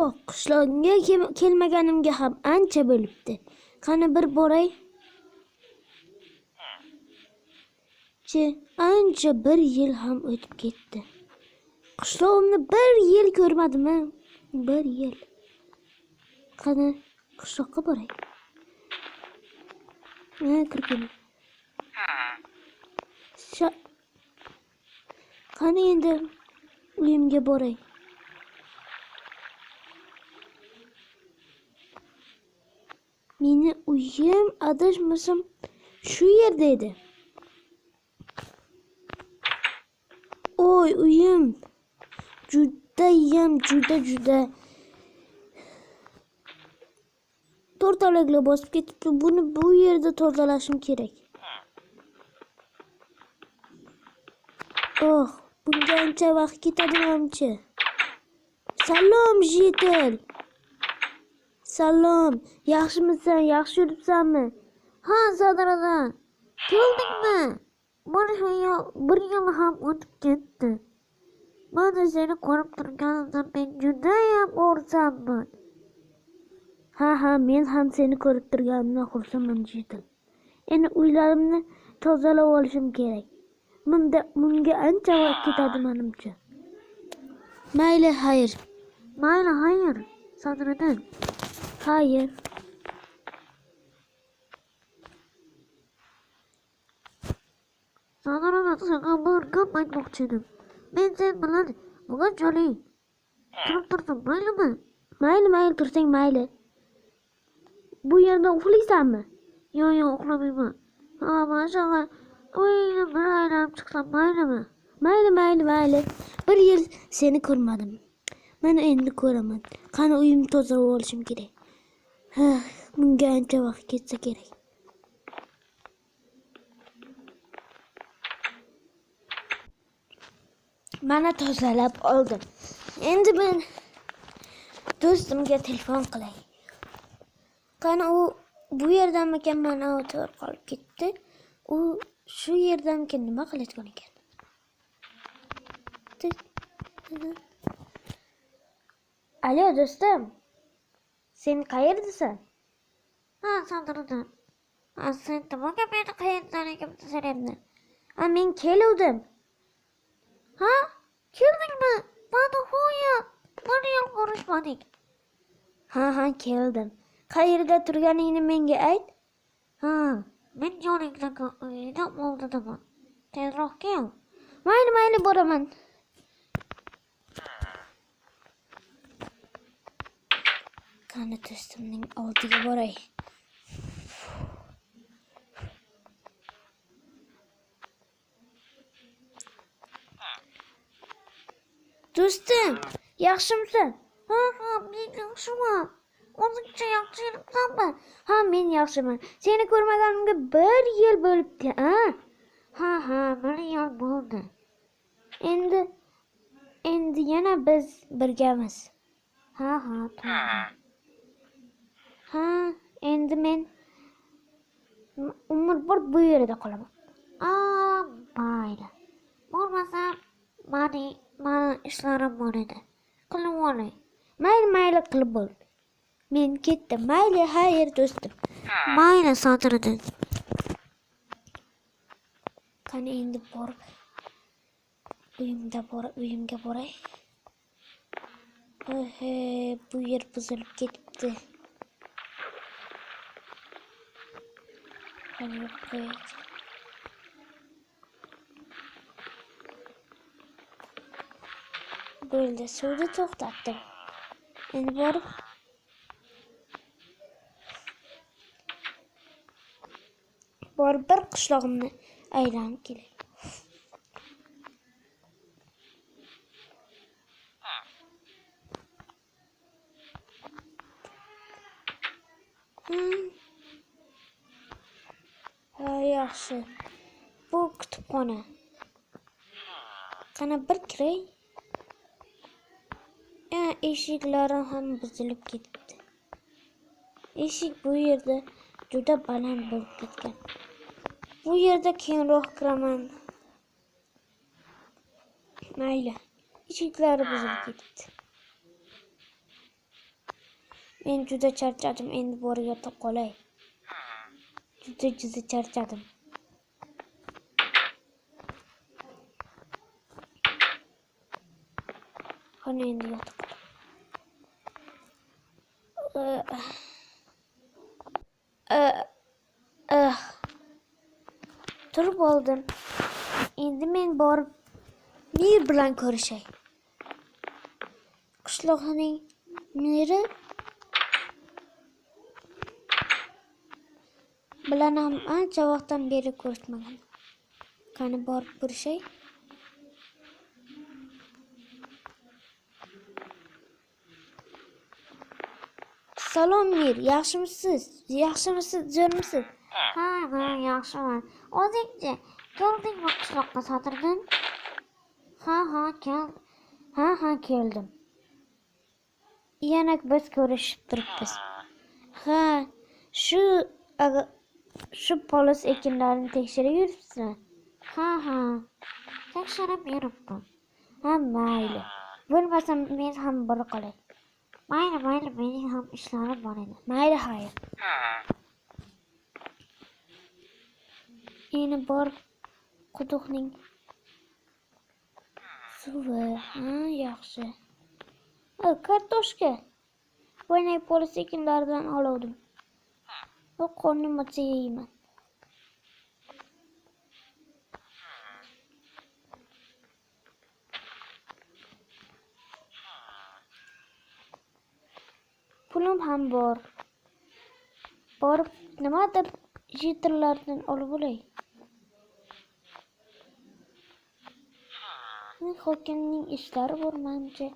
Oh, qishlog'imga kelmaganimga ham ancha bo'libdi. Qani bir boray. Chi, ancha bir yil ham o'tib ketdi. Qishlog'imni bir yil ko'rmadim, a? Bir yil. Qani qishloqqa boray. Ha, kirib keldim. Qani endi uyimga boray. Meni uyim adashmasam shu yerda edi. Oy, uyim judayam juda to'rtalaklar bosib ketibdi. Buni bu yerda tozalashim kerak. Oh, bunga ancha vaqt ketadi manimcha. Salom, Jitel. Salom, yaxshimisan? Yaxshi yuribsanmi? Ha, Sadriddin. Keldingmi? Bir yil ham o'tib ketdi. Mana seni ko'rib turganimdan men judayam xursandman. Ha, men ham seni ko'rib turganimdan xursandman, Jitel. Endi uylarimni tozalab olishim kerak. Bunga ancha vaqt ketadi menimcha. Mayli, xayr. Mayli, xayr, Sadriddin. Xayr. Sadriddin, senga bir gap aytmoqchi edim. Men sen bilan bugunchalik turib tursam maylimi? Mayli, mayli, tursang mayli. Bu yerda uxlaysanmi? Yo'q, yo'q, uxlamayman. Ha, mana shunaqa uyingni bir aylanib chiqsam maylimi? Mayli, mayli, mayli. Bir yil seni ko'rmadim. Mana endi ko'raman. Qani uyimni tozalab olishim kerak. Ha, bunga ancha vaqt ketsa kerak. Mana tozalab oldim. Endi men do'stimga telefon qilay. Qani u bu yerdamikan? Mana o'tir qolib ketdi. U shu yerdamikan? Nima qilayotgan ekan? Alo do'stim. Sen qayerdasan? Ha, Sadriddin. Ha, sen nimaga meni qayerdaligimni so'rayapsan? Ha, men keluvdim. Ha? Keldingmi? Mana nihoyat bir yil ko'rishmadik. Ha, ha, keldim. Qayerda turganingni menga ayt. Ha, men yoningdagi uyni oldidaman. Tezroq kel. Mayli, mayli, boraman. Qani do'stimning oldiga boray. Do'stim, yaxshimisan? Ha, ha, men yaxshiman. O'zingcha yaxshi yuribsanmi? Ha, men yaxshiman. Seni ko'rmaganimga bir yil bo'libdi, a? Ha, ha, bir yil bo'ldi. Endi yana biz birgamiz. Ha, ha, to'g'ri. Ha, endi men umrbod bu yerda qolaman. A, mayli. Bo'lmasam, mani ishlarim bor edi. Qilib olay. Mayli, mayli, qilib bo'l. Men ketdim. Mayli, xayr do'stim. Mayli, Sadriddin. Qani endi borib uyimga boray. Ohe, bu yer buzilib ketibdi. Qani yo'q qo'yay. Bo'ldi, suvni to'xtatdim. Endi borib bir qishlog'imni aylanib kelay. Ha, yaxshi. Bu kutubxona. Qani bir kiray. Eshiklari ham buzilib ketibdi. Eshik bu yerda juda baland bo'lib ketgan. Bu yerda keyinroq kiraman. Mayli. Eshiklari buzilib ketibdi. Men juda charchadim, endi borib yotib qolay. Juda charchadim. Qani endi yotib qolay. Turib oldim. Endi men borib Mir bilan ko'rishay. Qishloqning meri bilan ham ancha vaqtdan beri ko'rishmagan. Qani borib ko'rishay. Salom Mir, yaxshimisiz? Yaxshimisiz, zo'rmisiz? Ha, yaxshiman. O'zingchi, keldingmi qishloqqa Sotirjon? Ha, kel. Ha, keldim. Yana biz ko'rishib turibmiz. Ha, shu poliz ekinlarini tekshirib yuribsizmi? Ha, tekshirib yuribman. Ha, mayli. Bo'lmasa men ham bora qolay. Mayli, mening ham ishlarim bor edi. Mayli, xayr. Endi borib quduqning suvi, ha, yaxshi. Kartoshka. Bo'ynay poliz ekinlaridan oluvdim. Va qornim ochsa yeyman. Pulim ham bor. Borib nimadir jitirlardan olib olay. Hokimning ishlari bor menimcha.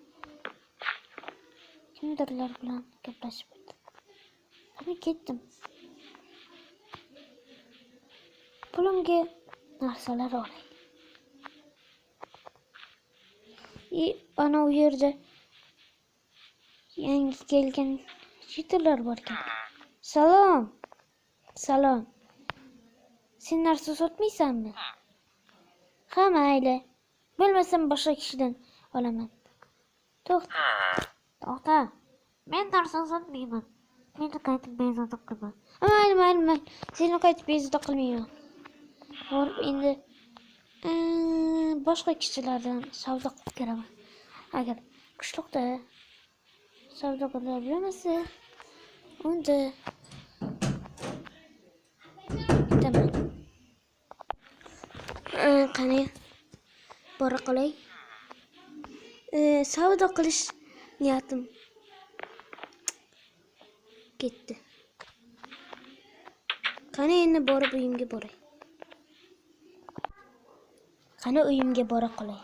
Kimdirlar bilan gaplashib o'tdi. Qani ketdim. Pulimga narsalar olay. Ana u yerda yangi kelgan jitirlar bor ekan. Salom. Salom. Sen narsa sotmaysanmi? Ha, mayli. Bo'lmasam boshqa kishidan olaman. To'xta. Men narsa sotmayman. Meni qaytib bezovta qilma. Mayli. Seni qaytib bezovta qilmayman. Borib endi boshqa kishilardan savdo qilib kelaman. Agar qishloqda savdo qila bilmasa, unda ketaman. Qani bora qolay. Savdo qilish niyatim ketdi. Qani endi borib uyimga boray. Qani uyimga bora qolay.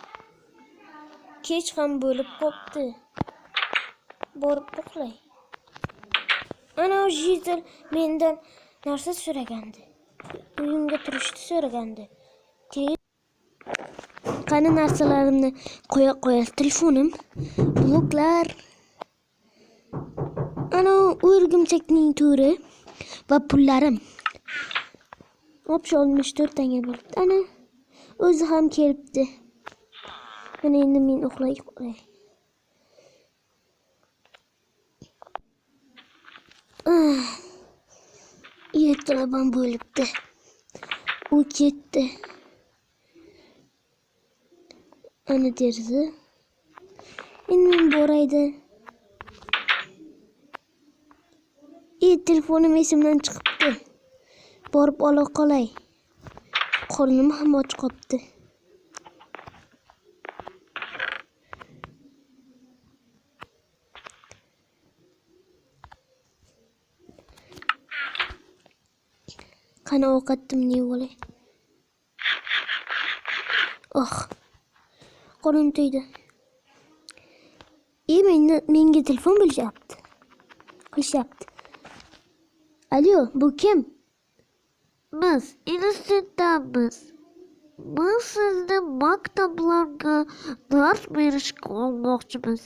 Kech ham bo'lib qopti. Borib uxlay. Ana u jitir mendan narsa so'ragandi. Uyimga turishni so'ragandi. Qani narsalarimni qo'ya qo'ya telefonim, bloklar. Ana o'rgimchakning to'ri va pullarim. Obsh 64 tanga bo'libdi. Ana o'zi ham kelibdi. Mana endi men uxlay qolay. Ertalab ham bo'libdi. U ketdi. Ana deraza. Endi men boraydi. Telefonim esimdan chiqibdi. Borib ola qolay. Qornim ham och qopti. Qani ovqatimni yeb olay. Oh. Qornim to'ydi. Menga telefon bo'lishyapti. Qilishyapti. Alo, bu kim? Biz institutdanmiz. Biz sizni maktablarga dars berishga olmoqchimiz.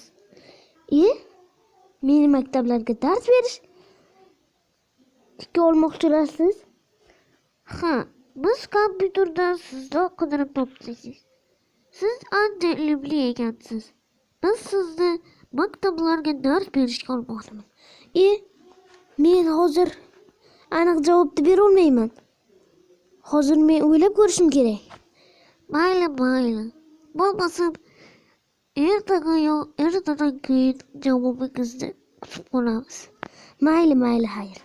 Meni maktablarga dars berishga olmoqchilarsiz? Ha, biz kompyuterdan sizni qidirib topdik. Siz ancha ilmli ekansiz. Biz sizni maktablarga dars berishga olmoqchimiz. Men hozir aniq javobni bera olmayman. Hozir men o'ylab ko'rishim kerak. Mayli, mayli. Bo'lmasam ertaga yo ertadan keyin javobingizni kutib qolamiz. Mayli, mayli, xayr.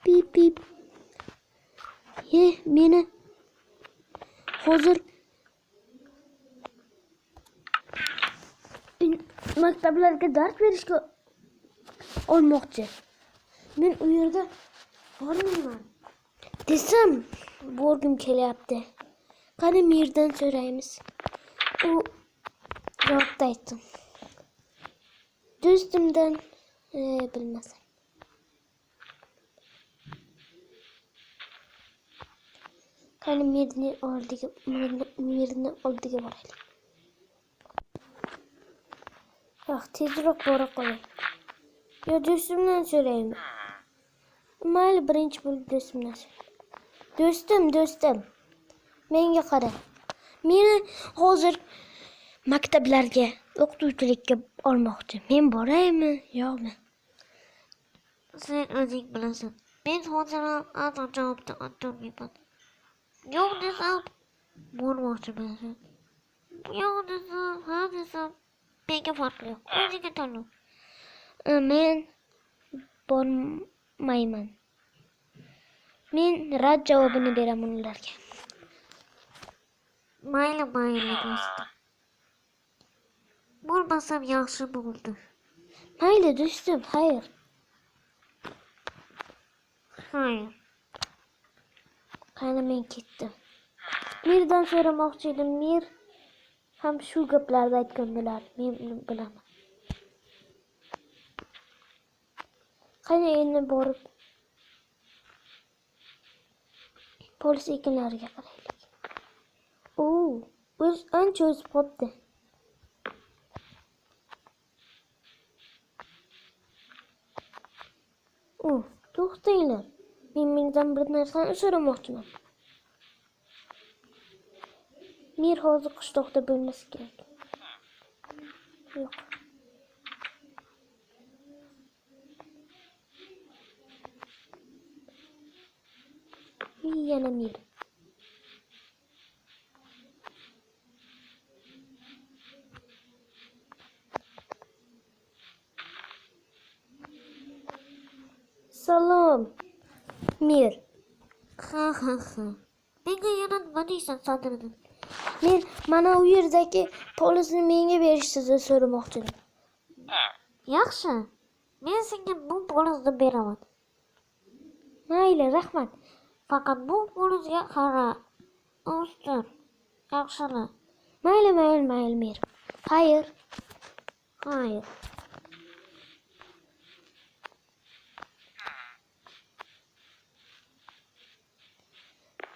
Pip pip. Meni hozir maktablarga dars berishga olmoqchi. Men u yerga bormayman desam, borgim kelyapti. Qani Mirdan so'raymiz. U javobni aytsin. Do'stimdan bilmasam. Qani Mirni oldiga boraylik. Yo'q, tezroq bora qolay. Yo, do'stimdan so'rayman. Mayli, birinchi bo'lib do'stimdan so'ray. Do'stim, menga qara. Meni hozir maktablarga o'qituvchilikka olmoqchi. Men boraymi, yo'qmi? Sen o'zing bilasan. Men hozir ham aniq javobni aytolmayman. Yo'q desam, bormoqchi bo'lasan. Yo'q desam, ha desam, menga farqi yo'q. O'zingga tanlov. Men bormayman. Men rad javobini beraman ularga. Mayli, mayli do'stim. Bormasam yaxshi bo'ldi. Mayli do'stim, xayr. Xayr. Qani men ketdim. Mirdan so'ramoqchi edim. Mir ham shu gaplarni aytgan bo'lardi. Men uni bilaman. Qani endi borib polis ekinlariga qaraylik. O'z ancha o'sib qolibdi. To'xtanglar. Men Mirdan bir narsani so'ramoqchiman. Mir hozir qishloqda bo'lmasa kerak. Yo'q. Yana Mir. Salom, Mir. Ha ha ha. Menga yana nima deysan, Sadriddin? Men mana u yerdagi polisni menga berishingizni so'ramoqchi edim. Yaxshi. Men senga bu polisni beraman. Mayli, rahmat. Faqat bu polisga qara. O'stir. Yaxshila. Mayli, mayli, mayli, Mir. Xayr. Xayr.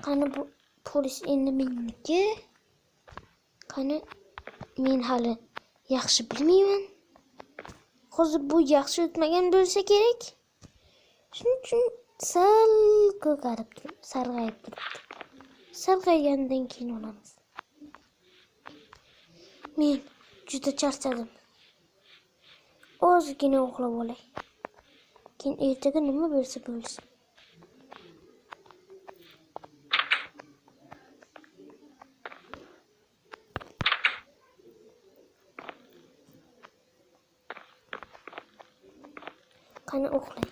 Qani bu polis endi meniki? Qani men hali yaxshi bilmayman. Hozir bu yaxshi o'tmagan bo'lsa kerak. Shuning uchun sal ko'karib turib, sarg'ayib turibdi. Sarg'aygandan keyin olamiz. Men juda charchadim. Ozgina uxlab olay. Keyin ertaga nima bo'lsa bo'lsin. Qani uxlay.